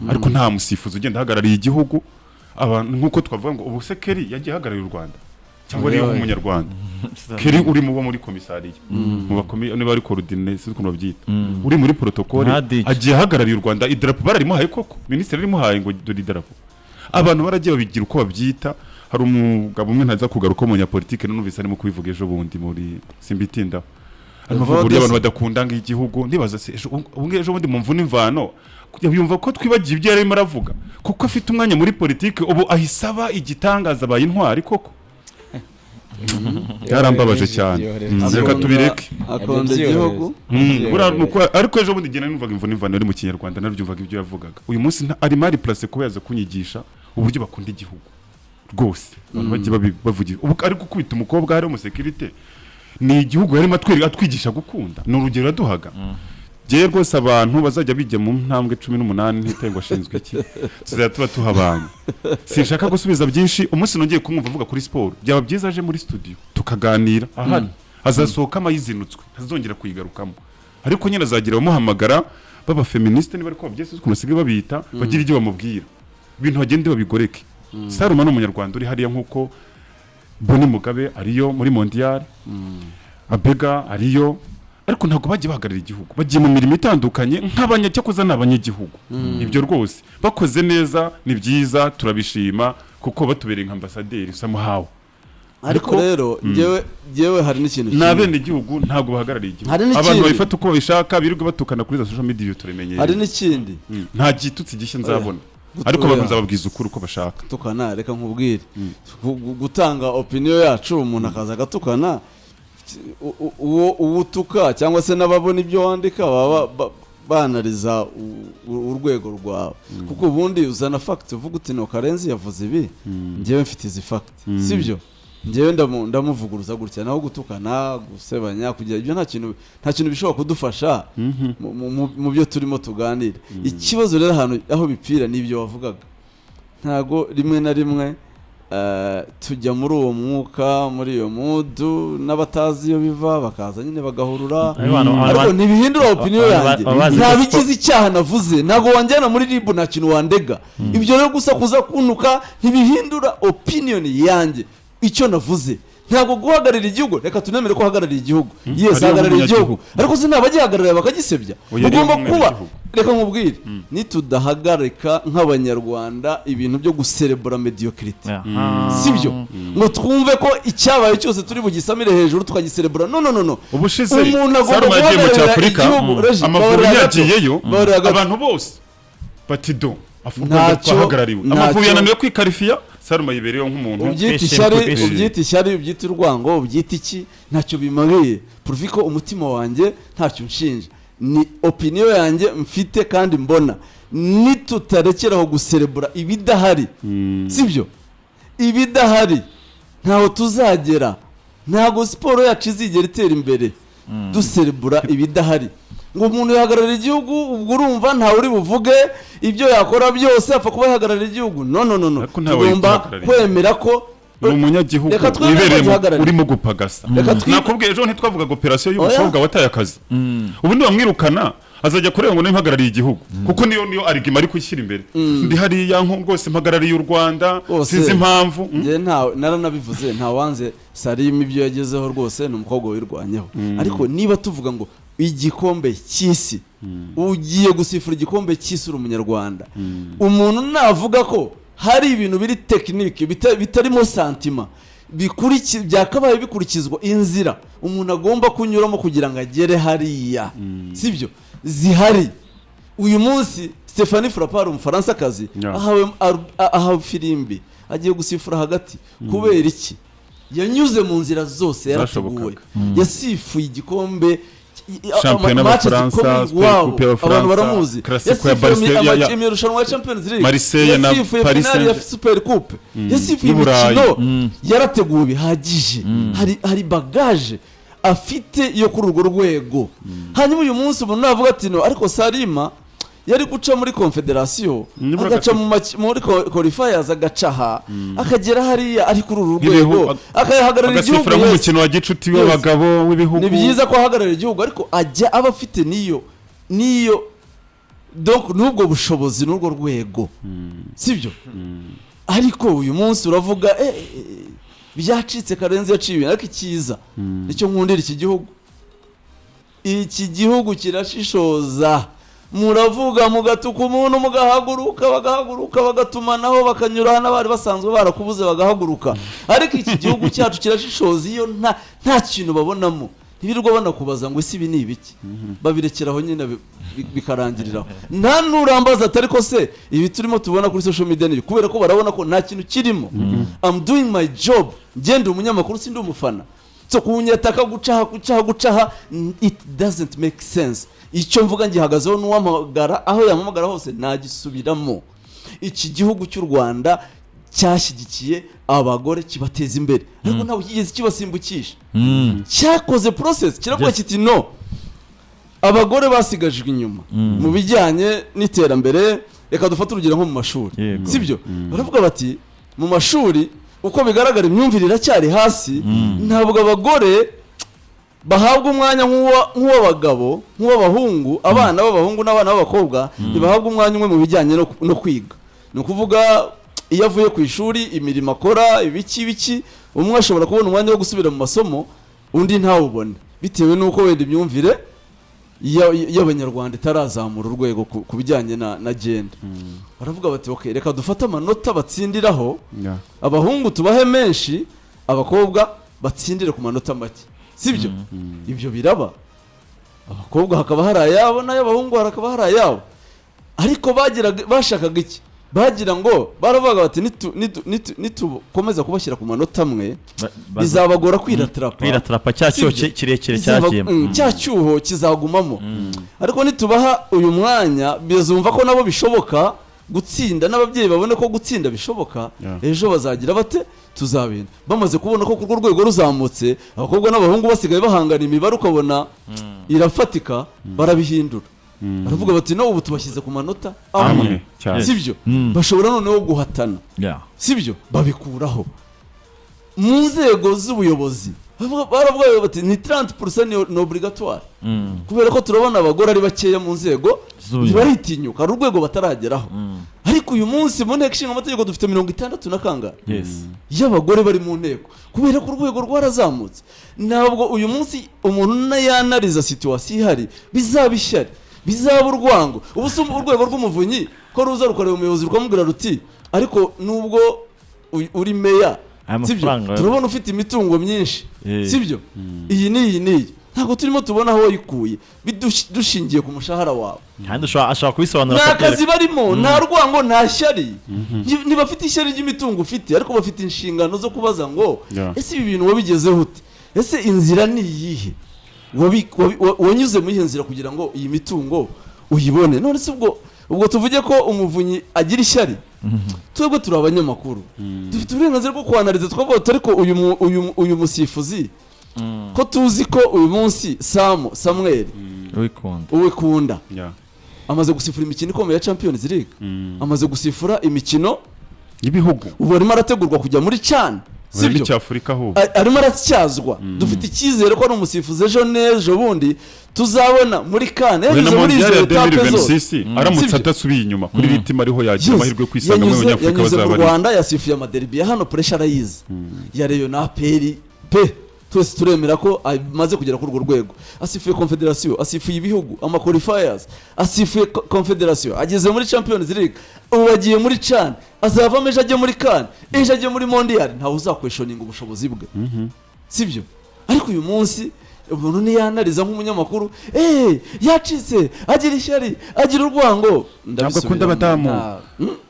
Ariko nta musifuzi ugenda ahagarariye igihugu. Abantu nk'uko twavuga ngo ubu se Kelly yagiye ahagarariye u Rwanda cyangwa ariyo nk'umunyarwanda? Kelly uri mu bo muri komisariya, mu bakomi, niba ari coordonné, sinzi ukuntu babyita, uri muri protocole, Nka DJ. agiye ahagarariye u Rwanda? Idarapo bararimuhaye koko? Minisitiri yarimuhaye ngo dore idarapo? Abantu baragiye babigira uko babyita. Hari umugabo umwe ntaza kugaruka w'umunyapolitike, numvise arimo kubivuga ejo bundi muri simbitindaho, arimo avuga uburyo abantu badakunda ngo igihugu. Ndibaza se ejo ubu ejo bundi mu mvune imvano yumva ko twibagiye ibyo yarimo aravuga, kuko afite umwanya muri politiki, ubu ahise aba igitangaza, abaye intwari koko? Byarambabaje cyane. Reka tubireke. Akunda igihugu. Buriya ni ariko ejo bundi ngenda numvaga imvune imvano ari mu Kinyarwanda, nabyumvaga ibyo yavugaga. Uyu munsi ari mal placé kuba yaza kunyigisha uburyo bakunda igihugu. Rwose abantu bagiye bavugira ubu ari gukubita umukobwa hari umusekirite, ni igihugu yarimo atwigisha gukunda? Ni urugero yaduhaga. Njyewe rwose abantu bazajya bijya mu ntambwe 18, ntitaye ngo ashinzwe iki, tuzajya tuba tuhabanye. Sinshaka gusubiza byinshi. Umunsi nongeye kumwumva avuga kuri siporo, byaba byiza aje muri studio tukaganira. Ahari azasohokamo ayizinutswe, ntazongera kuyigarukamo. Ariko nyine azagira abamuhamagara baba féministe, niba ariko babyese ukuntu basigaye babita, bagira ibyo bamubwira, ibintu bagende babigoreke. Saruma ni umunyarwanda uri hariya nk'uko Boni Mugabe ariyo muri Mondial, Abega ariyo, ariko ntabwo bagiye bahagararira igihugu. Bagiye mu mirimo itandukanye nk'abanyacyakoza, ni abanyagihugu. Ibyo rwose bakoze neza, ni byiza, turabishima, kuko batubereye nka ambasaderi somehow. Ariko rero njyewe hari n'ikintu ni kimwe. Abenegihugu ntabwo bahagarariye igihugu. Hari n'ikindi. Abantu babifata uko babishaka, birirwa batukana kuri za social media, turimenyereye. Hari n'ikindi. Nta gitutsi gishya nzabona, ariko abantu nzababwiza ukuri uko bashaka. Gutukana, reka nkubwire, gutanga opinion yacu, umuntu akaza agatukana, uwo utuka cyangwa se n'ababona ibyo wandika baba banariza urwego rwawe, kuko ubundi uzana fact, uvuga uti: "No, Karenzi yavuze ibi, njyewe mfite izi fact, sibyo, njyewe ndamuvuguruza gutya." Naho gutukana, gusebanya, kugira ibyo, nta kintu bishobora kudufasha mu byo turimo tuganira. Ikibazo rero ahantu aho bipfira ni ibyo wavugaga. Ntago rimwe na rimwe tujya muri uwo mwuka, muri iyo mood, n'abatazi iyo biva bakaza nyine bagahurura, Ariko ariko ntibihindura opinion yanjye. Baba bazi Nta ko bigize icyaha navuze, ntabwo wanjyana muri RIB, nta kintu wandega. Ibyo rero gusa kuza kuntuka ntibihindura opinion yanjye, icyo navuze. Ntabwo guhagararira igihugu, reka tunemere ko ahagarariye igihugu, yes, Ariyo ahagarariye igihugu, nk'umunyagihugu. ariko se ntabagihagarariye bakagisebya? Oya, ariyo Ugomba kuba nk'umunyagihugu. Reka nkubwire, nitudahagarika nk'abanyarwanda ibintu byo guserebura médiocrité, sibyo, ngo twumve ko icyabaye cyose turi bugisamire hejuru tukagiserebura, no, no, no, no. Ubushize Umuntu agomba Saruma yagiye mu guhagararira cy'Afurika, igihugu. Reji, Amavubi babarira gato. yagiyeyo, Babarira gato. abantu bose bati: "Do u Rwanda twahagarariwe." Amavubi yananiwe kwikarifiya, Saruma yibereyeho nk'umuntu. Ubyita Twishime, ishyari, twishime. ubyita ishyari, ubyita urwango, ubyita iki, ntacyo bimariye, pourvu ko umutima wanjye ntacyo unshinja. Ni opinion yanjye mfite kandi mbona nitutarekeraho guserebura ibidahari, sibyo, ibidahari, ntaho tuzagera. Ntabwo siporo yacu izigera itera imbere duserebura ibidahari, ngo umuntu yahagararira igihugu, ubwo urumva ntawe uri buvuge ibyo yakora byose, apfa kuba yahagararira igihugu. No, no, no, no. Ariko ntawe Tugomba ugihagarariye. kwemera ko Ni umunyagihugu Reka twemere ko wibereye agihagarariye. urimo gupagasa. Reka Nakubwiye ejo, ntitwavugaga operasiyo y'umukobwa wataye akazi? Ubu bamwirukana azajya kureba ngo niba mpagarariye igihugu, kuko niyo argument ari gushyira imbere: "Ndi hariya nko rwose mpagarariye u Rwanda." Rwose. Sinzi impamvu. Njye nta naranabivuze, ntawanze Salim ibyo yagezeho, rwose ni umukobwa wirwanyeho. Ariko niba tuvuga ngo igikombe cy'isi, ugiye gusifura igikombe cy'isi uri umunyarwanda, umuntu navuga ko hari ibintu biri technique, bitarimo sentiment, byakabaye bikurikizwa, inzira umuntu agomba kunyuramo kugira ngo agere hariya, sibyo, zihari uyu munsi. Stephanie Frappart, umufaransakazi, ahawe firimbi, agiye gusifura hagati. Kubera iki? Yanyuze mu nzira zose yarateguwe. Zashobokaga. Yasifuye igikombe Shampiyona match y'Abafaransa, zikomeye Super iwabo, Coupe y'Abafaransa, abantu baramuzi. Classico ya Yasifuye irushanwa ya Champions League, Marseille na yasifuye Paris finale ya Super Coupe, yasifuye N'Uburayi. imikino yarateguwe bihagije. Hari bagage afite yo kuri urwo rwego. Hanyuma uyu munsi umuntu navuga ati: "No, ariko Salima yari guca muri confederation, Nibura agaca muri qualifiers, agaca aha, akagera hariya, ari kuri uru Nk'ibihu- rwego, akayahagararira igihugu." agasifura Yes. nk'umukino wa gicuti w'abagabo w'ibihugu. Ni byiza ko ahagararira igihugu, ariko ajya aba afite n'iyo Donc n'ubwo bushobozi n'urwo rwego, sibyo? Ariko uyu munsi uravuga byacitse, Karenzi yaciye ibintu. Ariko icyiza nicyo nkundira iki gihugu, iki gihugu kirashishoza. Muravuga, mugatuka umuntu, mugahaguruka, bagahaguruka, bagatumanaho, bakanyura n'abari basanzwe barakubuze bagahaguruka. Ariko iki gihugu cyacu kirashishoza. Iyo nta kintu babonamo, ntibirirwa banakubaza ngo ese ibi ni ibiki, babirekeraho nyine, bikarangiriraho. Nta nurambaza atari ko se ibi turimo tubona kuri social media ni ibi? Kubera ko barabona ko nta kintu kirimo. I'm doing my job, ngenda umunyamakuru, sindi umufana. So kunyataka, gucaha, gucaha, gucaha, it doesn't make sense. Icyo mvuga ngihagazeho, n'uwampamagara aho yampamagara hose nagisubiramo. Iki gihugu cy'u Rwanda cyashyigikiye abagore, kibateza imbere, ariko ntabwo kigeze kibasimbukisha. Cyakoze process, kiravuga kiti: "No, abagore basigajwe inyuma mu bijyanye n'iterambere." Reka dufate urugero nko mu mashuri, sibyo? Baravuga bati: "Mu mashuri, uko bigaragara, imyumvire iracyari hasi. Ntabwo abagore bahabwa umwanya nk'uw'abagabo, nk'uw'abahungu. Abana b'abahungu n'abana b'abakobwa ntibahabwa umwanya umwe mu bijyanye no kwiga." Ni ukuvuga, iyo avuye ku ishuri, imirimo akora, ibiki biki, umwe ashobora kubona umwanya wo gusubira mu masomo, undi ntawubone, bitewe n'uko wenda imyumvire y'Abanyarwanda itarazamura urwego ku bijyanye na gender. Baravuga bati: "Okay, reka dufate amanota batsindiraho, abahungu tubahe menshi, abakobwa batsindire ku manota make." Sibyo? Ibyo biraba, abakobwa hakaba hari ayabo, n'ay'abahungu hakaba hari ayabo. Ariko bagiraga, bashakaga iki? Bagira ngo, baravuga bati: "Nitukomeza kubashyira ku manota amwe, bizabagora kwiratarapa." Kwiratarapa cya cyuho Sibyo? kirekire cyagiyemo. Cya cyuho kizagumamo. Ariko nitubaha uyu mwanya, bizumva ko nabo bishoboka gutsinda, n'ababyeyi babone ko gutsinda bishoboka. Ejo bazagira bate? Tuzabina bamaze kubona ko kurwo rwego ruzamutse, abakobwa n'abahungu basigaye bahangana imibare, ukabona irafatika. Barabihindura, baravuga bati: "No, ubu tubashyize ku manota amwe." Amwe cyane. Sibyo? Bashobora noneho guhatana. Sibyo? Babikuraho. Mu nzego z'ubuyobozi baravuga bati: "Ni 30% ni obligatoire, kubera ko turabona abagore ari bakeya mu nzego." Z'ubuyobozi. Ntibaritinyuka, hari urwego batarageraho. Ariko uyu munsi mu nteko ishinga amategeko dufite 60 na kangahe y'abagore bari mu nteko, kubera ko urwego rwarazamutse. Ntabwo uyu munsi umuntu nayanariza situation ihari bizaba ishyari, bizaba urwango. Ubu se urwego rw'umuvunyi ko ruza rukareba umuyobozi, rukamubwira ruti: "Ariko nubwo uri meya, Aya sibyo, mafaranga turabona ufite imitungo myinshi, sibyo, iyi n'iyi n'iyi, ntabwo turimo tubona aho wayikuye, dushingiye ku mushahara wawe." Kandi ashobora kubisobanura Nta akakwereka. kazi barimo, nta rwango, nta shyari. Ntibafite ishyari ry'imitungo ufite, ariko bafite inshingano zo kubaza ngo: "Ese ibi bintu wabigezeho ute? Ese inzira ni iyihe? Wanyuze muri iyo nzira kugira ngo iyi mitungo uyibone?" None se ubwo tuvuge ko umuvunyi agira ishyari? Twebwe turi abanyamakuru, dufite uburenganzira bwo kwanariza, tukavuga tuti: "Ariko uyu musifuzi, ko tuzi ko uyu munsi Samuel Wikunda. Uwikunda amaze gusifura imikino ikomeye ya Champions League, amaze gusifura imikino y'ibihugu, ubu arimo arategurwa kujya muri CHAN, sibyo sibyo?" Cy'Afurika ahubwo. Arimo aratyazwa. Dufite icyizere ko ari umusifuzi ejo n'ejo bundi tuzabona muri CAN. We na Yanyuze muri Mondial izo ya étapes zose. 2026, aramutse Sibyo? adasubiye inyuma kuri rythme ariho, yagira amahirwe yo kwisanga muri Abanyafurika Yanyuze mu bazaba ari. Rwanda, yasifuye amaderibi ya hano, pressure arayizi, ya Rayon na APR pe. Twese turemera ko amaze kugera kuri urwo rwego. Asifuye confederation, asifuye ibihugu, ama qualifiers, asifuye confederation, ageze muri Champions League, ubu agiye muri CHAN, azavamo ejo ajye muri CAN, ejo ajye muri Mondial. Ntawe uzakweshoninga ubushobozi bwe, sibyo? Ariko uyu munsi umuntu niyanariza nk'umunyamakuru, yacitse, agira ishyari, agira urwango. Ntabwo akunda Ndabisubiramo. abadamu.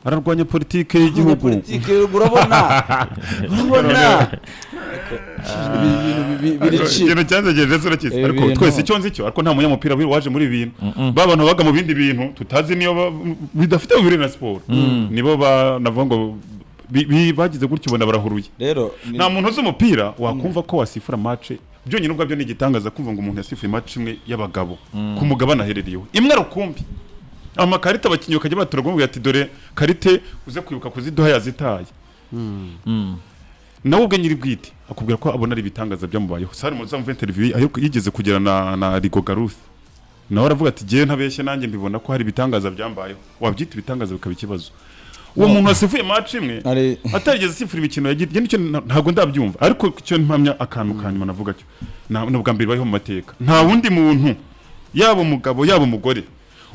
Ararwanya politike y'igihugu. Politike, urabona ibi bintu biricika. Ikintu cyanzegeje urakizi. Ibi Ariko twese icyo nzi cyo, ariko nta munyamupira waje muri ibi bintu. Ba bantu babaga mu bindi bintu tutazi, niyo bidafite bihuriye na siporo, nibo navuga ngo bagize gutyo, ubona barahuruye. Rero Nta muntu uzi umupira wakumva ko wasifura match byonyine ubwabyo ni igitangaza, kumva ngo umuntu yasifuye match imwe y'abagabo ku mugabane aherereyeho, imwe rukumbi, amakarita abakinnyi bakajya batura bamubwira ati: "Dore karite, uze kwibuka kuziduha," yazitaye. Nawe ubwe nyiri bwite akubwira ko abona ari ibitangaza byamubayeho. Sari muzamva interview aho yigeze kugira na Rigoga Ruth. Nawe aravuga ati: "Jyewe ntabeshye, nanjye mbibona ko hari ibitangaza byambayeho." Wabyita ibitangaza bikaba ikibazo. Uwo muntu wasifuye match imwe atarigeze asifura imikino yagiye, nicyo ntabwo ndabyumva. Ariko icyo mpamya, akantu ka nyuma navuga cyo, ni ubwa mbere bariho mu mateka, nta wundi muntu, yaba umugabo yaba umugore,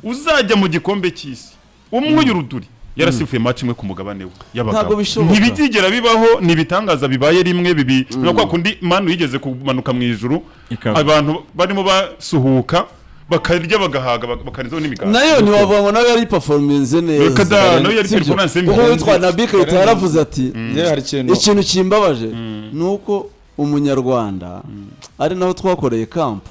uzajya mu gikombe cy'isi umwe y'uruduri yarasifuye match imwe ku mugabane we y'abagabo. Ntabwo bishoboka. Ntibigigera bibaho, ni ibitangaza bibaye rimwe bibi, nka kwa kundi manu yigeze kumanuka mu ijuru, abantu barimo basuhuka bakarya bagahaga, bakarenzaho n'imigati. Nayo ntiwavuga ngo nayo yari performance neza. Reka da, nayo yari Sibyo? performance mbi. Kuko witwa Nabi Keita yaravuze ati: Njyewe hari ikintu "Ikintu kimbabaje ni uko umunyarwanda ari naho twakoreye camp,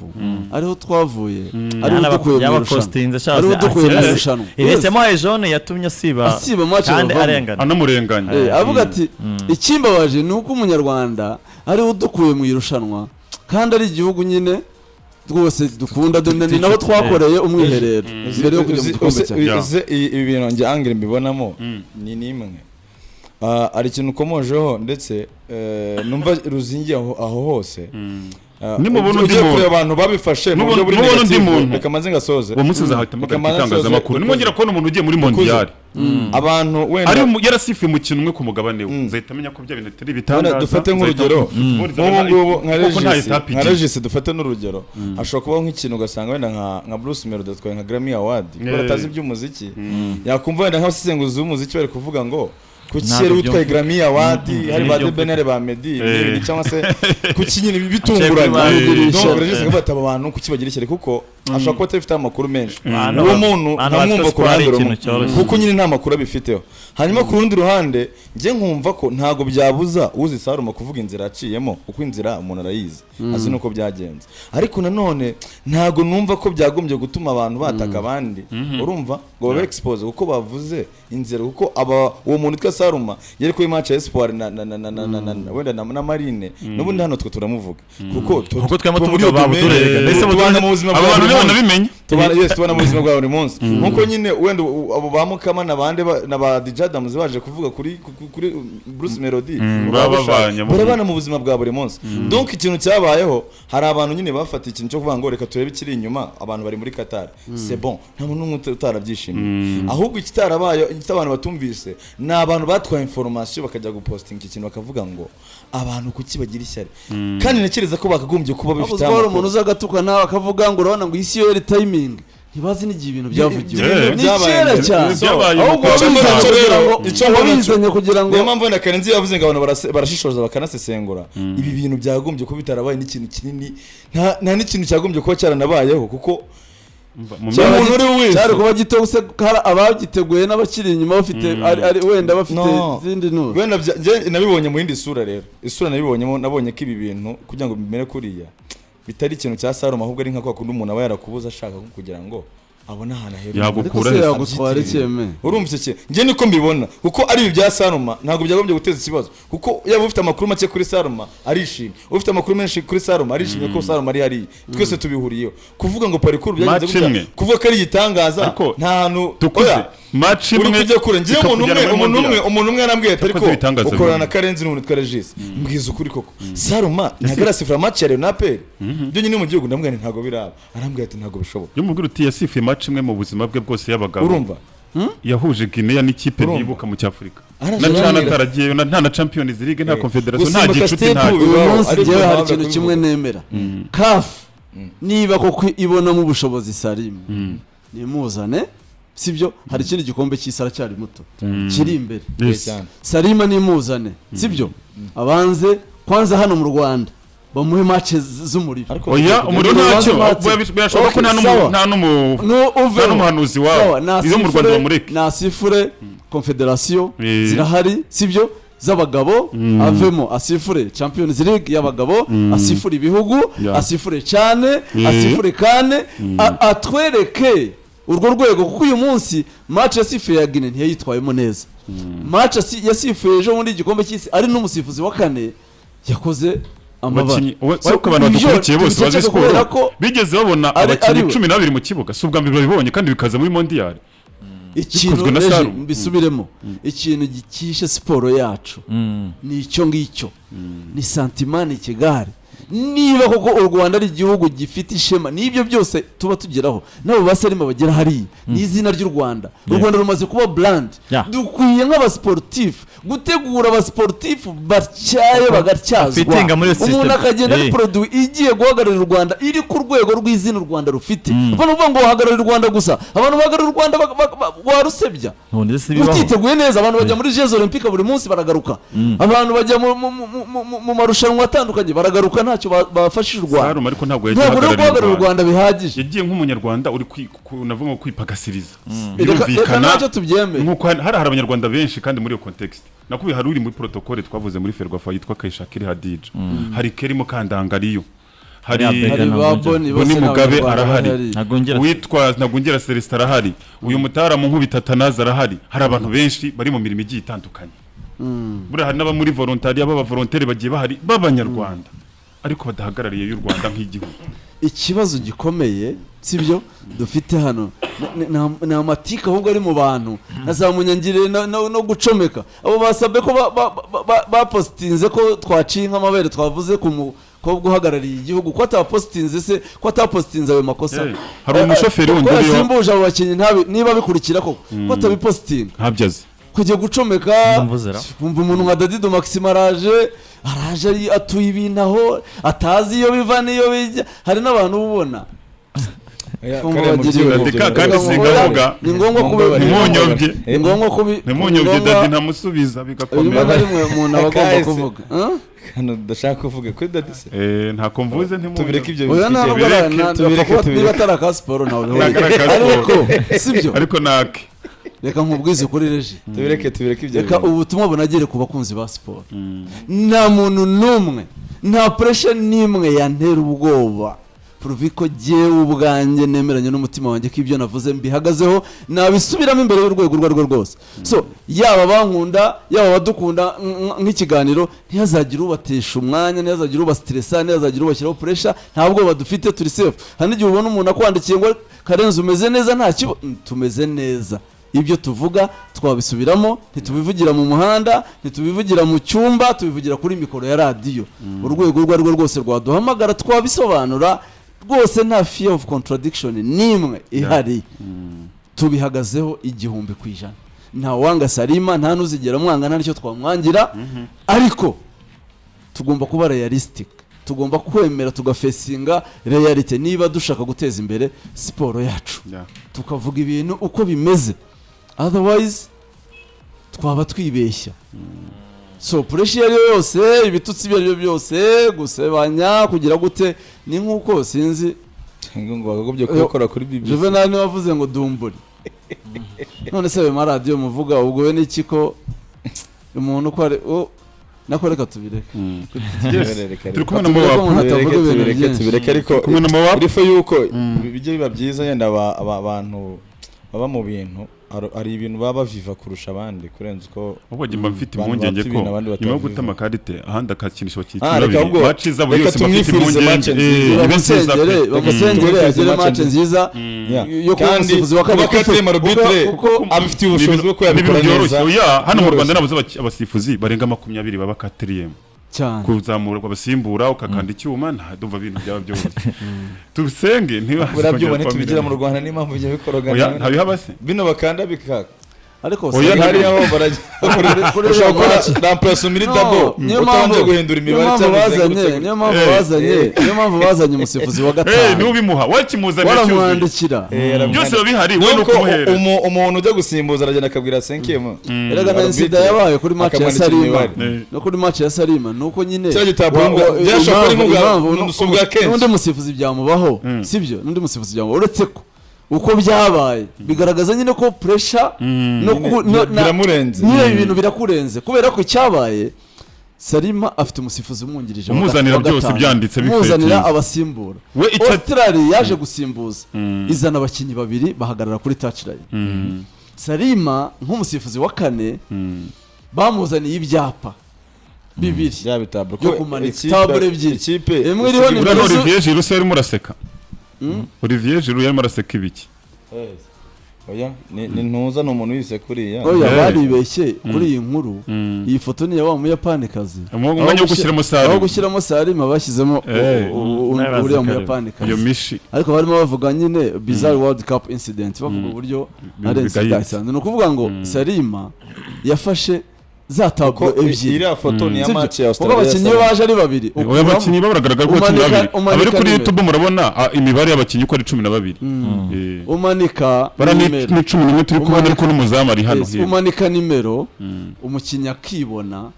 ariho twavuye, ariho dukuye mu irushanwa." Yabapostinze. Ariho dukuye mu irushanwa. Iretse yamuhaye jaune yatumye asiba. Asiba match kandi bavamo. arengana. Anamurenganya. Avuga ati: "Ikimbabaje ni uko umunyarwanda ariwe dukuye mu irushanwa, kandi ari igihugu nyine rwose dukunda, ni naho twakoreye umwiherero mbere yo kujya mu gikombe cya." Uzi ibi bintu njye angle mbibonamo ni nimwe. Hari ikintu ukomojeho ndetse numva ruzingiye aho hose. Nimubona undi ugiye muntu. kureba abantu babifashe mu buryo buri Nubona undi negative, muntu. reka maze ngasoze. Uwo munsi nzahita mpagarika Reka maze itangazamakuru nsoze. Nimwongera kubona umuntu ugiye muri mondial Abantu wenda ari yarasifuye umukino umwe ku mugabane we, nzahita amenya ko bya bintu atari Wenda ibitangaza. dufate nk'urugero Football nk'ubu ngubu nka kuko nta Regis, etape nka igira. Regis, dufate n'urugero, hashobora kubaho nk'ikintu ugasanga wenda nka Bruce Melody atwaye nka Grammy Award, kubera atazi iby'umuziki, yakumva wenda nk'abasesenguzi b'umuziki bari kuvuga ngo kuki Ntabwo yari utwaye byumvikana. Grammy Award, hari ba Nibyo. The Ben, hari ba Meddy, n'ibindi, cyangwa se kuki nyine Acebwe. bitunguranye. Donc Regis akavuga ati: "Aba bantu kuki bagira ishyari?" Kuko ashobora kuba atabifiteho amakuru menshi. Uwo muntu Abantu nkamwumva bazi ko ku siporo ari ruhande rumwe, ikintu cyoroshye. kuko nyine nta makuru abifiteho. Hanyuma ku rundi ruhande njye nkumva ko ntabwo byabuza uzi Saruma kuvuga inzira yaciyemo, kuko inzira umuntu arayizi, azi n'uko byagenze. Ariko nanone ntabwo numva ko byagombye gutuma abantu bataka abandi, urumva, ngo babe expose kuko bavuze inzira, kuko aba uwo muntu witwa Saruma yari kuri match ya Espoir na wenda na Marine, n'ubundi hano twe turamuvuga kuko Kuko twema tuba muri tuvuga iyo ba domaine, Budurega. Mbese tubana mu buzima Abo bwa bantu buri munsi. ntibanabimenye. Tubana, yes, tubana mu buzima bwa buri munsi, nkuko nyine wenda abo ba Mukama n'abandi na ba DJ Adams baje kuvuga kuri Bruce Melody, Baba babanye barabana mu buzima bwa buri munsi. Donc ikintu cyabayeho, hari abantu nyine bafata ikintu cyo kuvuga ngo reka turebe ikiri inyuma. Abantu bari muri Qatar, c'est bon, nta muntu n'umwe utarabyishimiye. Ahubwo ikitarabaye, icyo abantu batumvise, ni abantu batwaye information bakajya gupostinga iki kintu, bakavuga ngo abantu kuki bagira ishyari, kandi ntekereza ko bakagombye kuba Habuze bifite ko hari umuntu uza agatukana akavuga ngo urabona ngo isi yo yari timing, ntibazi n'igihe ibintu byavugiwe. Ibintu Ni byabaye kera mbere. cyane. Byabaye Ahubwo mu kwa wabizanye gatanu. kugira ngo Icyo mbona cyo- wabizanye kugira ngo Niyo mpamvu wenda Karenzi yavuze ngo abantu barashishoza bakanasesengura. Ibi bintu byagombye kuba bitarabaye n'ikintu kinini, nta n'ikintu cyagombye kuba cyaranabayeho, kuko Mu Cyari umuntu uri wese. Cyari kuba gito gusa hari abagiteguye n'abakiri inyuma bafite wenda bafite No. izindi nuru. Wenda njye nabibonye mu yindi sura rero. Isura nabibonyemo, nabonye ko ibi bintu kugira ngo bimere kuriya bitari ikintu cya Saruma, ahubwo ari nka kwa kundi umuntu aba yarakubuza ashaka nko kugira ngo abone ahantu ahera. Ariko Yagukura se he? yagutwara ikeme? Urumva icyo kintu, njye niko mbibona, kuko ari ibi bya Saruma ntabwo byagombye guteza ikibazo, kuko yaba ufite amakuru make kuri Saruma arishimye, ufite amakuru menshi kuri Saruma arishimye, ko Saruma ari hariya, twese tubihuriyeho. Kuvuga ngo parcours byagenze Match gutya, imwe. kuvuga ko ari igitangaza, Ariko nta hantu tukuze oya, match uri imwe kujya kure. Njyewe umuntu umwe ikakujyana muri umuntu umwe Mondial. umuntu umwe yarambwiye ati: Yakoze "Ariko ibitangaza ukorana na bibiri. Karenzi n'umuntu witwa Regis, mbwiza ukuri koko, Saruma ntabwo arasifura match ya Rayon na APR byonyine mu gihugu?" Ndamubwira nti: "Ntabwo biraba." Arambwira ati: "Ntabwo bishoboka." Iyo umubwira uti yasifuye match imwe mu buzima bwe bwose y'abagabo, Urumva? yahuje Guinea n'ikipe Urumva? ntibuka mu cy'Afurika, Araje na Cana arambwira. ataragiyeyo, nta na Champions League, nta Confederation, nta Gusimbuka gicuti, step nta Uyu bibaho, munsi ariko njyewe hari ntabwo ikintu kimwe kubivuga. nemera: CAF niba koko ibonamo ubushobozi Salimu, nimuzane, sibyo? Hari ikindi gikombe cy'isi, aracyari muto, kiri imbere. Yes. Cyane. Salima nimuzane, sibyo? Abanze kwanza hano mu Rwanda bamuhe match z'umuriro. Ariko Oya, umuriro ntacyo. Match. Birashoboka ko Okay, sawa. nta Uveho. n'umuhanuzi Sawa, wabo iyo mu Rwanda bamureke. Nasifure confederation zirahari, sibyo, z'abagabo, avemo asifure Champions League y'abagabo, asifure ibihugu, asifure cyane, asifure kane, atwereke urwo rwego, kuko uyu munsi match yasifuye ya Guinea ntiyayitwayemo neza. Match yasifuye ejo bundi igikombe cy'isi ari n'umusifuzi wa kane, yakoze amabara. Abakinnyi So, ariko abantu ibyo badukurikiye bose bazi tubiceceke siporo kubera ko bigeze babona ari abakinnyi we. 12 mu kibuga, si ubwa mbere babibonye kandi bikaza muri mondial Ikintu bikozwe na reje, Saru. mbisubiremo, ikintu gikishe siporo yacu ni icyo ngicyo, ni sentiment, ni ikigare. Niba koko u Rwanda ari igihugu gifite ishema, n'ibyo byose tuba tugeraho, n'abo basarima bagera hariya ni izina ry'u Rwanda. U Rwanda rumaze kuba brand. Dukwiye nk'abasiporutifu gutegura abasiporutifu batyaye, bagatyazwa, Fitinga muri iyo umuntu system. akagenda ari produit igiye guhagararira u Rwanda, iri ku rwego rw'izina u Rwanda rufite. Apana uvuga ngo wahagararira u Rwanda gusa, abantu bahagararira u Rwanda warusebya None se bibaho? utiteguye neza. Abantu bajya muri Jeux Olympiques buri munsi baragaruka, abantu bajya mu marushanwa atandukanye baragaruka, ntacyo bafashije u Rwanda. Saruma ariko ntabwo yagiye Ntabwo rero ahagarariye guhagararira u u Rwanda bihagije. Yagiye nk'umunyarwanda uri navuga ngo kwipagasiriza. Reka Birumvikana. ntacyo tubyemeye. Nkuko hari abanyarwanda benshi kandi muri iyo context nakubiye, hari uri muri protocole twavuze muri Ferwafa yitwa Kayishakiri Hadija, hari Keri Mukandangariyo, hari Hari hari ba Boni bose Boni ni Mugabe Abanyarwanda arahari. bahari. Ntagongera. Uwitwa Ntagongera Celestin arahari, uyu mutaramu Nkubita Atanazi arahari. Hari abantu benshi bari mu mirimo igiye itandukanye. Buriya hari n'aba muri volontariat, b'abavolontaire bagiye bahari b'abanyarwanda ariko badahagarariye y'u Rwanda nk'igihugu. Ikibazo gikomeye sibyo dufite hano ni amatiku ahubwo ari mu bantu na za munyangire no gucomeka. Abo basabwe ko bapositinze ko twaciye nk'amabere, twavuze ku mukobwa uhagarariye igihugu, ko atapositinze se, ko atapositinze ayo makosa? Hey, hari umushoferi wundi ko uriho. yasimbuje abo bakinnyi, niba bikurikira koko, ko atabipositinga? Ntabyo azi. Kujya gucomeka. Mvuze ra. Kumva umuntu nka Dadido Maxime araje atuye ibintu aho atazi iyo biva n'iyo bijya. Hari n'abantu uba ubona kumva Kariya mu bagira byiyumviro Deka kandi byawe. singavuga. Ni ngombwa kubi Ntimunyobye. Ni ngombwa kubi Ntimunyobye, Dadi ntamusubiza rimwe bigakomera. na rimwe umuntu aba agomba Kahise. kuvuga. Huh? Hano ndashaka kuvuga kuri Dadi se. Ntako mvuze. Tubireke Ntimunyobye. ibyo. Oya, nta nubwo ari Tubireke, tubireke, niba tubireke. atari aka siporo ntawe Ntabwo ari bihuriye. aka siporo. Ariko sibyo. Ariko nake. Reka nkubwize kuri reji. Tubireke ibyo Reka bintu. ubutumwa bunagere ku bakunzi ba siporo. Nta muntu n'umwe, nta pressure n'imwe yantera ubwoba, pourvu ko jyewe ubwanjye nemeranya n'umutima wanjye ko ibyo navuze mbihagazeho, nabisubiramo imbere y'urwego urwo ari rwo rwose. So yaba abankunda, yaba abadukunda nk'ikiganiro, ntihazagire ubatesha umwanya, ntihazagire ubasiteresa, ntihazagire ubashyiraho pressure. Nta bwoba dufite, turi safe. Hari n'igihe ubona umuntu akwandikiye ngo: "Karenzi, umeze neza?" Nta kibazo, tumeze neza. Ibyo tuvuga twabisubiramo, ntitubivugira mu muhanda, ntitubivugira mu cyumba, tubivugira kuri mikoro ya radiyo. Urwego urwo ari rwo rwose rwaduhamagara twabisobanura rwose, nta fear of contradiction n'imwe ihari. Tubihagazeho 1000%. Nta wanga Salima, nta n'uzigera mwanga, nta n'icyo twamwangira, ariko tugomba kuba realistic, tugomba kwemera tugafesinga reality niba dushaka guteza imbere siporo yacu, tukavuga ibintu uko bimeze, otherwise twaba twibeshya. So pressure iyo ari yo yose, ibitutsi ibyo ari byo byose, gusebanya, kugira gute, ni nk'uko sinzi. Ngo bakagombye kubikora kuri BBC. Juvenal niwe wavuze ngo dumburi. None se ayo maradiyo muvuga ubwo we n'iki, ko umuntu uko ari nako reka tubireke. Yes. Reka, Turi kumwe na Tubireke. Mowapu. Umuntu atavuga tubireke ibintu tubireke byinshi. Tubireke ariko. Kumwe na Mowapu. Irifu yuko bijya biba byiza yenda abantu baba mu bintu, hari ibintu baba baviva kurusha abandi kurenza uko Ahubwo njye mba mfite abantu impungenge bapfa ko ibintu abandi nyuma yo bataviva. guta amakarite ahandi akakinisha abakinnyi Ah, reka 12 ahubwo- baciza buri reka yose mba mfite tumwifurize match impungenge. nziza. Ibe nziza pe. Bamusengere, bamusengere Tumwifurize agire match match nziza Yeah. yo kuba Kandi umusifuzi wa kuba kabiri. quatrième arbitre abifitiye ubushobozi bwo kuba Ni ibintu yabikora byoroshye. neza. Oya, hano mu Byoroshye. Rwanda nabuze abasifuzi barenga 20 baba quatrième Cyane. kuzamura abasimbura ukakanda icyuma, nta ndumva ibintu byaba byoroshye. Tusenge ntibaze Buriya byuma kongera ntitubigira mu kuba Rwanda, niyo mpamvu bijya Oya, bikorogana. ntabihaba se? Bino bakanda bikaka. Ariko Oya, hariya ho barajya kuri ushobora gukora match. remplacement muri No, dabo niyo utabanje mpamvu- guhindura niyo imibare mpamvu cyangwa bazanye uzengurutse. niyo mpamvu bazanye niyo mpamvu bazanye umusifuzi wa gatanu. Niwe ubimuha, wakimuzaniye cyuzuye. Waramwandikira. Byose biba bihari, we ni Nuko ukumuhereza. umuntu ujya gusimbuza aragenda akabwira cinquième. Erega na incident yabaye kuri match ya Akamwandikira Salima imibare. no kuri match ya Salima nuko nyine Cya gitabo byashobora kuba ari si ubwa kenshi. n'undi musifuzi byamubaho, sibyo? N'undi musifuzi byamubaho, uretse ko uko byabaye bigaragaza nyine ko pressure no Biramurenze. nyine ibintu birakurenze, kubera ko icyabaye, Salima afite umusifuzi umwungirije Umuzanira wa byose gatanu. byanditse umuzanira bifetinze. abasimbura. We icyo Australia yaje gusimbuza, izana abakinnyi babiri bahagarara kuri touchline. Salima nk'umusifuzi wa kane bamuzaniye ibyapa bibiri Bya bitablo byo kumanika, tabure ebyiri. Ikipe Imwe iriho isiga- Buriya nimero Olivier Giroud se yarimo araseka? Olivier Giroud yarimo araseka ibiki? Oya, ni ntuza, ni umuntu wise kuriya. Oya, Eh. baribeshye kuri iyi nkuru. Iyi foto ni iya wa muyapanikazi. Umwanya wo gushyiramo Aho Salim. gushyiramo Salima bashyizemo Eh. Nabazi uriya kareba. muyapanikazi. Iyo mishi. Ariko barimo bavuga nyine bizarre World Cup incident, bavuga uburyo Ibintu ari bigayitse. incident. Ni ukuvuga ngo Salima yafashe za tableau Ko ebyiri. iriya foto ni iya Sibyo? match ya Kuko Australia. abakinnyi iyo baje ari babiri, Oya, ukuramo- abakinnyi bo baragaragara ko 12. Umanika Abari kuri nimero. YouTube murabona imibare y'abakinnyi uko ari 12. Umanika Bara ni nimero. ni 11 turi kubona, ariko n'umuzamu ari hano Yes, hirya. umanika nimero, umukinnyi akibona,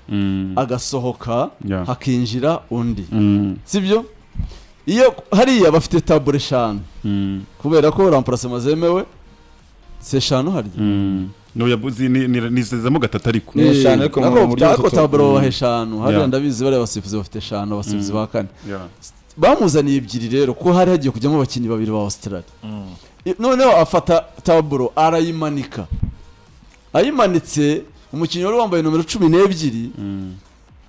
agasohoka, hakinjira undi. Sibyo? Iyo hariya bafite tableau eshanu, kubera ko remplacement zemewe si eshanu harya? No, yabuzi nizezamo gatatu ariko. Ni eshanu, ariko mu buryo ariko butatu. tableau babaha eshanu hariya. Ndabizi, bariya basifuzi bafite eshanu, abasifuzi ba kane. Bamuzaniye ebyiri rero ko hari hagiye kujyamo abakinnyi babiri ba Australia. Noneho afata tableau arayimanika. Ayimanitse, umukinnyi wari wambaye nomero 12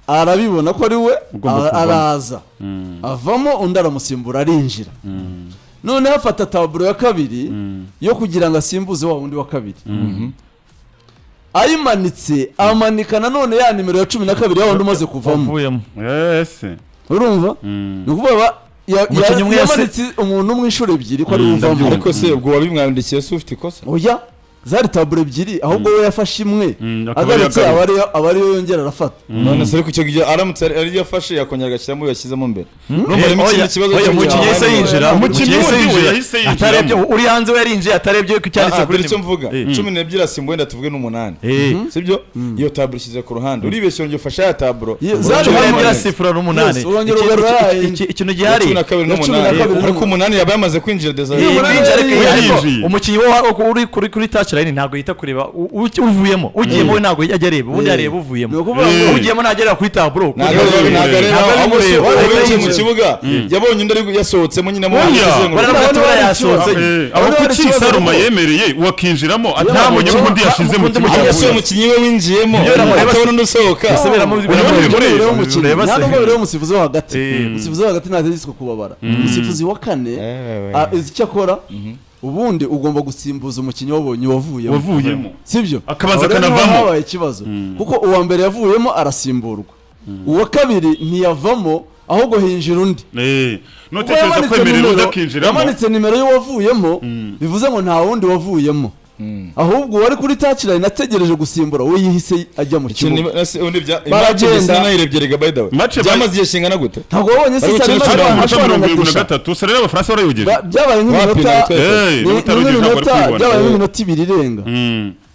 arabibona ko ari we. Ugomba kuvamo. Araza, avamo, undi aramusimbura, arinjira. Noneho afata tableau ya kabiri yo kugira ngo asimbuze wa wundi wa kabiri. Ayimanitse, amanika nanone ya nimero ya 12 ya wundi umaze kuvamo. Wavuyemo. Ese. Urumva, ni ukuvuga Umukinnyi umwe yamanitse umuntu umwe inshuro ebyiri ko ari we uvamo. Ndabyumva. Ariko se ubwo wabimwandikiye se ufite ikosa? Oya, zari tableau ebyiri, ahubwo we yafashe imwe, Akaba agarutse yagaruka. aba ariyo yongera arafata. None se ariko icyo gihe aramutse ariyo afashe, yakongera agashyiramo iyo yashyizemo mbere? Urumva harimo Oya, ikindi kibazo oya, cyo umukinnyi yahise yinjira. Umukinnyi Yahise wundi we yinjira. yahise yinjiramo. Atarebye uri hanze, we yarinjiye atarebye ko icyanditse Ah, kuri dore icyo mvuga: 12 asimbuye, wenda tuvuge n'umunani, sibyo? Iyo tableau ishyize ku ruhande, uribeshye, wongera ufashe ya tableau. Ye, zari 12 hamwe. asifura n'umunani. Yes, urongera ugarura Ikintu gihari 12 Ya cumi na n'umunani, kabiri. ariko umunani yaba yamaze kwinjira déjà. Iyo umunani Kwinjira, ariko yari ariko yinjiye. umukinnyi wo uri kuri touch line ntabwo yita kureba uvuyemo. Ugiyemo we ntabwo ajya areba, ubundi areba uvuyemo. Ni ukuvuga ngo Ugiyemo ntajya areba kuri tableau. Ntabwo areba, ntabwo areba. Ntabwo Ahubwo se areba. uwo winjiye mu Yinjiye. kibuga yabonye undi ari yasohotsemo nyine Oya. Baravuga ati buriya yasohotse. Aho Hano hari kuki ikibazo Saruma kuko- yemereye wakinjiramo atabonye ko undi yashize mu Undi kibuga? mukinnyi Ahubwo se umukinnyi we winjiyemo atabona undi usohoka? Ese Bireba. Umukinnyi Ureba nta se. nubwo bireba umusifuzi wo hagati. Eh. Umusifuzi wo hagati ntategetswe kubabara. Umusifuzi wa kane izi icyo akora. Ubundi ugomba gusimbuza umukinnyi wabonye wavuyemo. Wavuyemo. Sibyo? Akabanza Aho rero niho akanavamo. habaye ikibazo, kuko uwa mbere yavuyemo arasimburwa, uwa kabiri ntiyavamo, ahubwo hinjira undi. Kuko Nutekereza yamanitse kwemerera undi akinjiramo. yamanitse nimero y'uwavuyemo, bivuze ngo nta wundi wavuyemo, ahubwo uwari kuri touchline ategereje gusimbura we yihise ajya mu kibuga. Baragenda. Nayirebye rega, by the way. Match Byamaze igihe kingana gute? Ntabwo wabonye se Bari gukina Salima hari cumi mu minota ashwana mirongo na irindwi na Desha? gatatu Sarah y'Abafaransa barayogeje. Byabaye Wapi, nk'iminota ntabwo Eh, ni niba utarogeje ntabwo wari nk'iminota kubibona. byabaye nk'iminota 2 irenga.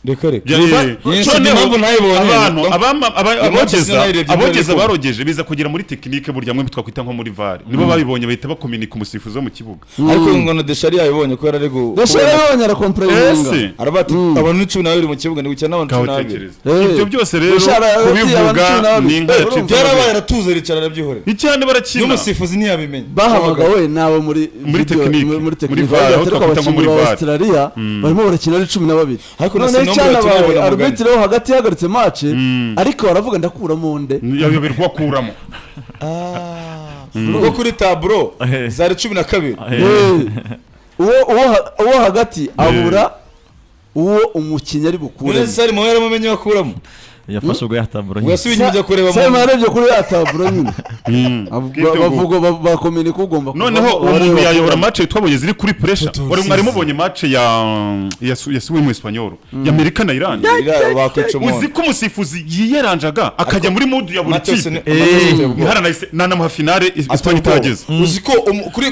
Reka reka. Noneho Iyi si impamvu ntayibonye. abantu Iyo match abogeza sinayirebye, abogeza mbere. barogeje biza kugera muri technique, burya mwe twakwita nko muri VAR, nibo babibonye bahita bakominika umusifuzi wo mu kibuga. Ariko ngo na Deshari yabibonye ko yari ari Desha yarabibonye, arakomplayininga. Ese aravuga ati abantu ni 12 mu kibuga, ni gukina n'abantu 12. Kawutekereza ibyo byose rero, Deshara ati, abantu kubivuga 12. ni inka yacitse. Byarabaye, aratuza, aricara, arabyihorera. Icyane barakina. N'umusifuzi ntiyabimenya. Bahamagawe n'abo muri Muri video- technique, muri muri technique. VAR, aho Ariko twakwita nko abakinnyi muri ba VAR. Australia barimo barakina ari 12. Ariko na Noneho Sinombe icyanabaye, yatumye babona. arbitre wo hagati yahagaritse match, ariko baravuga ndakuramo nde? Yayoberwa akuramo. Ubwo kuri tableau zari 12. Uwo hagati abura uwo umukinnyi ari None bukuremo. Salimo yaramumenye wakuramo? Yafashe ubwo ya tableau Ubwo yasubiye inyuma ajya kureba Salima yarebye kuri ya tableau nyine. Bwite Bavuga bakominika ugomba Noneho kuvamo, uwo muntu bareba yayobora bakuramo. match twabonye ziri kuri pressure. Wari mwari mubonye match ya ya mu Espanyol ya Amerika na Iran? Iriya bakwica Uzi umuntu. ko umusifuzi yiyeranjaga akajya muri mood ya buri Matheus kipe. Ateye ubwoba. Ntiharanahise nanamuha finale Espanye itageze. Uzi ko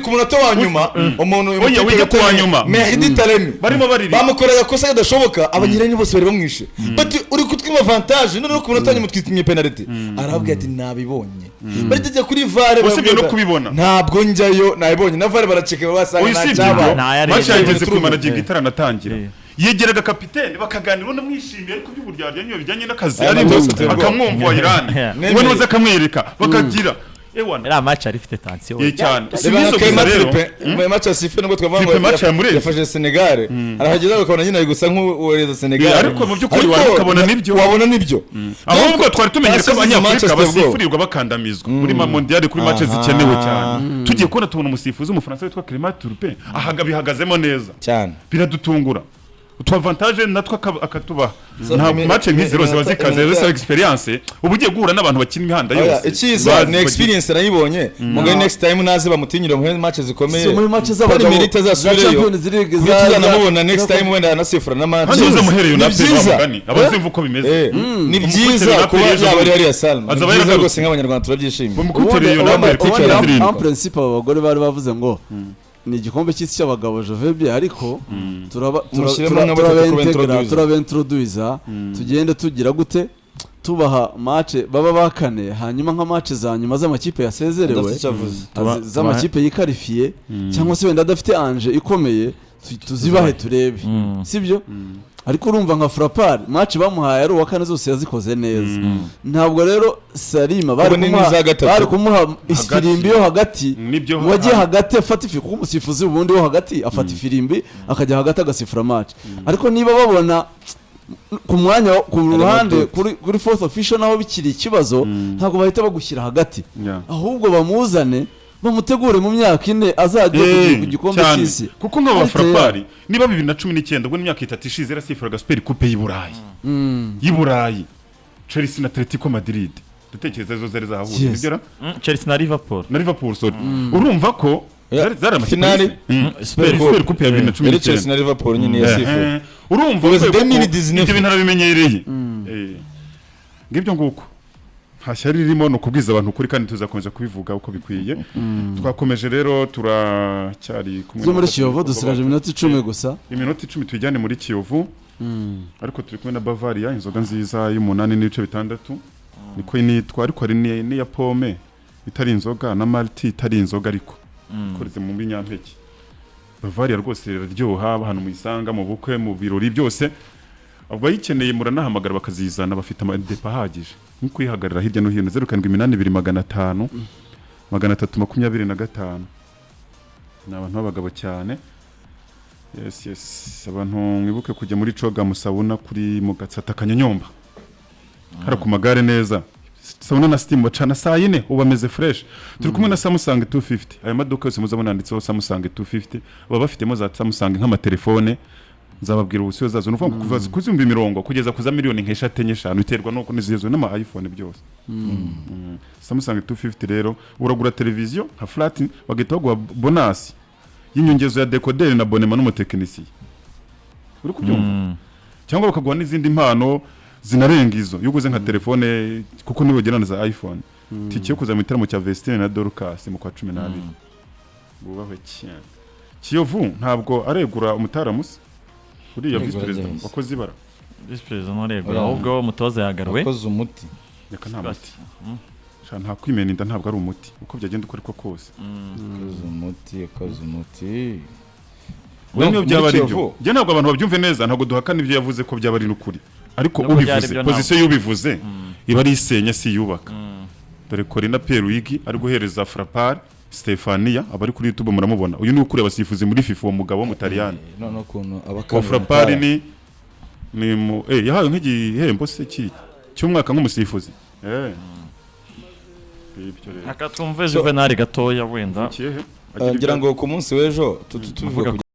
ku munota wa nyuma umuntu Oya, wijya ku wa nyuma. Mehdi Taremi Barimo baririmba. bamukorera agakosa kadashoboka, abanyirani bose bari bamwishe bati uri kutwima avantage, noneho ku munota wa nyuma twitimye penalty. Arababwira ati nabibonye, barajya kuri VAR. Usibye no kubibona. Ntabwo njyayo, nabibonye na VAR baraceka, basanga Oya, nta usibye cyabaye. ibyo, Nta match yageze Turumva. ku managingo itaranatangira, yegeraga kapitene bakaganira, ubona amwishimiye, ariko by'uburyarya nyine bijyanye n'akazi Aya arimo, Matheus ateye ubwoba. akamwumva wa Iran, Nemeye. we nuza akamwereka bakagira ewana. Iriya match yari ifite tension. Ye cyane. Si Reba n'izo nka gusa Clement rero. Turpin, match ya Sife nubwo twavuga ngo Tripe match yamurenze. yafashe Senegal, arahageza ukabona nyine ari gusa nk'uwohereza Senegal. Ariko mu by'ukuri wari ukabona nibyo. Wabona nibyo. Ahubwo twari tumenyere ko Passes abanyafurika Manchester ubwoba. basifurirwa bakandamizwa muri ma mondial kuri match zikenewe cyane. Tugiye kubona tubona umusifuzi w'umufaransa witwa Clement Turpin ahaga bihagazemo neza cyane. Biradutungura. Utu avantage natwo akatubaha. So, Nta match nk'izi rero ziba zikaze rero, zisaba experience, uba ugiye guhura n'abantu bakina imihanda Oya, yose. icyiza ni experience arayibonye. Mugani next time naze bamutinyire muhe match zikomeye. Si muri match z'abagabo Merite za azasubireyo. Champions League Kuko tuzanamubona next time wenda anasifura na match. Hano uzamuhereye Ni na byiza. mugani abazimva uko bimeze. Ni byiza Umukuteri kuba na yaba ari hariya Salma. Ni Azaba byiza yaragarutse. rwose, nk'abanyarwanda turabyishimiye. Bamukuteri iyo Ubundi na ubundi cumi na zirindwi. en principe aba bagore bari bavuze ngo ni igikombe cy'isi cy'abagabo, je ariko turaba Mushyiremo nka batatu turabentegra, kuba turabentroduiza, tugende tugira gute, tubaha match baba bakane, hanyuma nka match za nyuma z'amakipe yasezerewe, Adafite icyo avuze. z'amakipe yikarifiye cyangwa se wenda adafite enjeu ikomeye, tuzibahe turebe, sibyo? Ariko urumva nka Frappart, match bamuhaye ari uwa kane zose yazikoze neza. Ntabwo rero Salima bari Ubwo ni kumuha n'iza gatatu. bari kumuha ifirimbi yo hagati Nibyo. ngo ajye hagati afata ifi, kuko umusifuzi ubundi wo hagati afata ifirimbi akajya hagati agasifura match. Ariko niba babona ku mwanya ku ruhande doute. kuri fourth official naho bikiri ikibazo, ntabwo bahita bagushyira hagati, ahubwo bamuzane bamutegure mu myaka 4 azajya ku gikombe Cyane. cy'isi. Kuko nk'aba Ariko Frappart, niba 2019, ubwo ni imyaka 3 ishize, yarasifuraga Super Coupe y'i Burayi, y'i Burayi, Chelsea na Atletico Madrid, ndatekereza zo zari zahahuye. Yes. Nibyo ra? Chelsea na Liverpool. Na Liverpool, sorry. Urumva ko zari amakipe Finale. y'isi. Super Super Coupe ya bibiri na cumi Yari Chelsea n'icyenda na Liverpool nyine yasifuye. Urumva It was urwego ko 2019. ibyo bintu arabimenyereye. Ngibyo nguko, nta shyari ririmo, ni ukubwiza abantu ukuri, kandi tuzakomeza kubivuga uko bikwiye. Twakomeje rero, turacyari kumwe Zo muri n'abafatanyabikorwa Kiyovu dusigaje bacu. iminota 10 gusa. Iminota 10 tuyijyane muri Kiyovu, ariko turi kumwe na Bavaria, inzoga nziza y'8.6 niko initwa, ariko hari n'iya pome itari inzoga na malt itari inzoga, ariko ikoreze mu binyampeke. Bavaria rwose iraryoha, ahantu muyisanga mu bukwe, mu birori byose. Abayikeneye muranahamagara bakazizana, bafite amadepo ahagije nko kuyihagarara hirya no hino. 0782 500 325. Ni abantu b'abagabo cyane. Yes, abantu mwibuke kujya muri coga musabuna kuri mu Gatsata Kanyonyomba, hara ku magare neza, sauna na steam, bacana saa yine ubu ameze fresh. Turi kumwe na Samsung 250. Aya maduka yose muzabona handitseho Samsung 250, baba bafitemo za Samsung nk'amatelefone. Nzababwira ubusiyo zazo, ni ukuvuga ngo kuva ku zihumbi mirongo kugeza ku za miliyoni nk'eshatu, enye, eshanu, biterwa n'uko n'izizo n'ama iPhone byose. Samsung 250 rero, uragura televiziyo nka flat bagahita baguha bonus y'inyongezo ya dekoderi na abonnement n'umutekinisiye, uri kubyumva? Cyangwa bakaguha n'izindi mpano zinarenga izo iyo uguze nka telefone, kuko nibagera na za iPhone. Tike yo kuza mu gitaramo cya Vestine na Dorcas mu kwa 12. Bubahwe cyane. Kiyovu ntabwo aregura umutaramusi uriya Aregura visi perezida ryahise. wakoze ibara. Visi perezida ntaregura, Oya. ahubwo umutoza yagaruwe. Wakoze umuti. Reka, nta muti. Sha, nta kwimena inda, ntabwo ari umuti uko byagenda uko ariko kose. Wakoze umuti, wakoze umuti. We niyo Muri byaba ari byo. Kiyovu, Njye ntabwo abantu babyumve neza, ntabwo duhakana ibyo yavuze ko byaba ari n'ukuri, ariko Nubwo byari ubivuze byo ntabwo. position y'ubivuze iba ari isenya, si yubaka. Dore Corina Pierluigi ari guhereza Frappart Stefania. Abari kuri YouTube muramubona, uyu ni ukuriye abasifuzi muri FIFA, uwo mugabo w'umutaliyani. Noneho ukuntu aba Wa Frappart ni mu yahawe nk'igihembo se cy'umwaka nk'umusifuzi. Ibyo rero. Reka twumve Juvenal gatoya wenda. Kiyehe? Ngira ngo ku munsi w'ejo tuvuga Avuga ku